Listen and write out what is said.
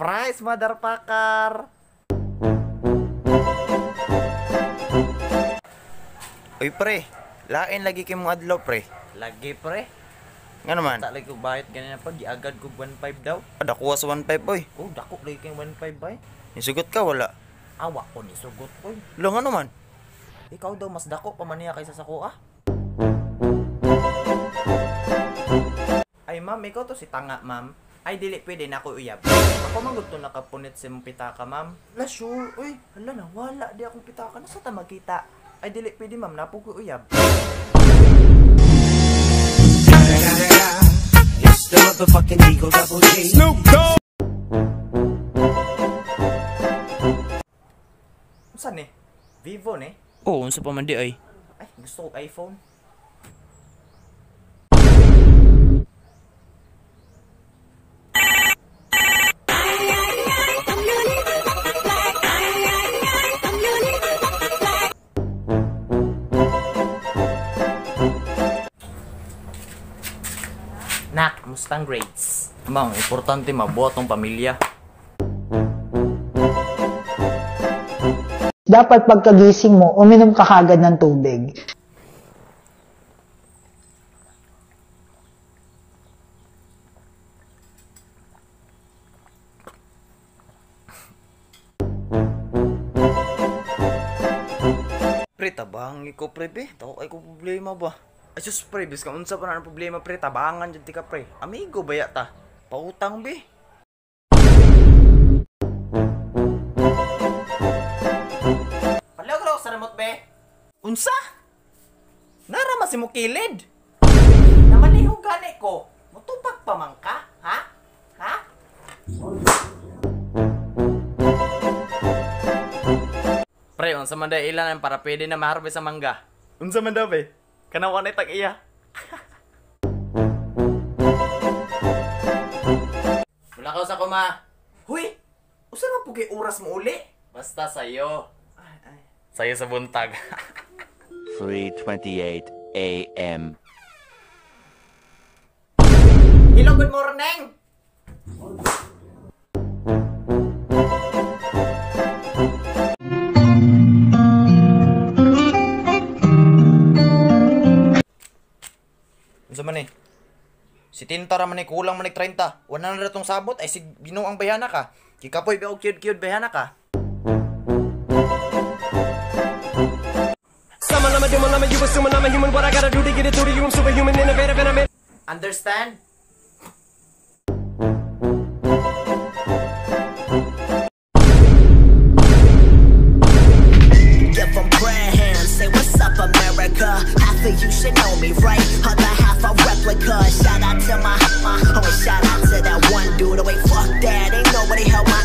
Surprise, motherfucker! Uy pre, lain lagi kay mong adlaw pre. Lagi pre. Nga naman, Tak lagi ko bayad ganina pa, giagad ko 1.5 daw. Dakuha sa 1.5 oy. Oh, dako lagi kay 1.5 bay. Nisugot ka wala. Awa ko ni sugot oy. Lo nga naman. Ikaw daw mas dako pa man niya kaysa sa kuha. Ay ma'am, ikaw to si tanga ma'am. Ay dili pwede na ako uyab. Ako man gud to nakapunit sa imong pitaka ma'am. La sure, uy, hala na wala di akong pitaka nasa ta magkita. Ay dili pwede ma'am, napo ko uyab. It's the motherfucking Eagle Double G. Unsa ni? Vivo ni? Oh, unsa pa man di ay. Ay, gusto ko iPhone. Nak, mustang grades. Mang, importante mabuhat tong pamilya. Dapat pagkagising mo, uminom ka kagad ng tubig. Pre, tabangi ko pre be. Tako ay ko problema ba. Ay sus pre, bis ka unsa pa na ang problema pre, tabangan jud ti ka pre. Amigo ba ta? Pautang be. Palihog raw sa remote be. Unsa? Nara man si mo kilid. Namalihog gani ko. Mutubag pa man ka, ha? Ha? Pre, unsa man day ilan ang para pwede na maharvest sa mangga? Unsa man daw be? Kanang wa tag iya. Wala ka sa kuma. Huy! Usa man po kay oras mo uli? Basta sayo. Ay, ay. Sayo sa buntag. 3:28 a.m. Hello, good morning! Unsa man eh? Si Tinta ra man eh, kulang man eh 30. 100 tong sabot ay si Ginoo ang bayana ka. Kikapoy ba og cute-cute bayana ka? Sama lama duma lama, you assuming I'm a human. What I gotta do to get it through to you? I'm superhuman, innovative, and I'm in. Understand? Give 'em prayer hands, say what's up America. Half of you should know me, right? Other half a replica. Shout out to my, oh and shout out to that one dude. Oh wait, fuck that, ain't nobody help my